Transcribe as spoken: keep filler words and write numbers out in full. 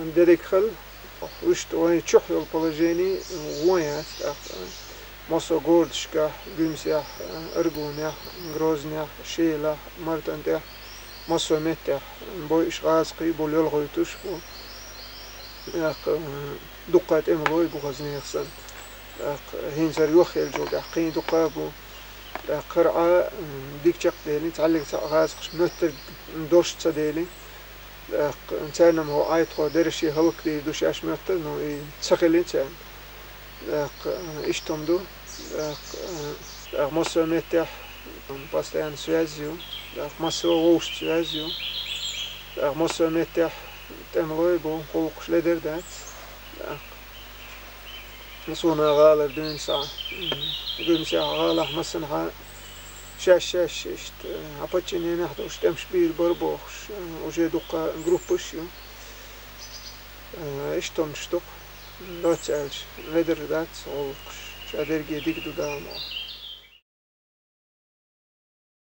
Деррига хала, вуьшта вайн чохь йолу положени вон яц, тӀаккха массо а городашкахь, Гуьмсехь, Аргунехь, Грознехь, Шелахь, Мартан тӀехь, массо а меттехь бойуш гӀазкхий бу, лелхуьйтуш бу. ТӀаккха дуккха тӀемалой бу хаза нехан санна. ТӀаккха хӀинца хӀара йохъеллачул тӀаьхьа кхин дуккха а бу. ТӀаккха хӀара Ӏа дика чекхделина, цхьаьллиг цхьаъ гӀазкхаша моьттург долуш ца делина. ТӀаккха царна-м хӀокху Ӏайтахо дерриге хӀаллакдийр ду шаьш моьттуш, ну, и ца хилира царна. ТӀаккха иштта хӀума ду. ТӀаккха, тӀаккха массо а меттехь постоянно связь ю. ТӀаккха массо а вовшашца связь ю. ТӀаккха массо а меттехь тӀемалой бу, гӀуллакхаш ледара дац. ТӀаккха суна гӀалара дуьйна схьа, Гуьмсехь гӀалахь массанхьа шаьш-шаьш иштта, а, подчиненехь долуш тӀемаш бийр бара бохуш, а, уже дуккха группаш ю. А, иштта хӀуманаш ду-кх, доцца аьлча, ледара дац гӀуллакхаш, ша дерриге дика ду Дала мукъ лахь.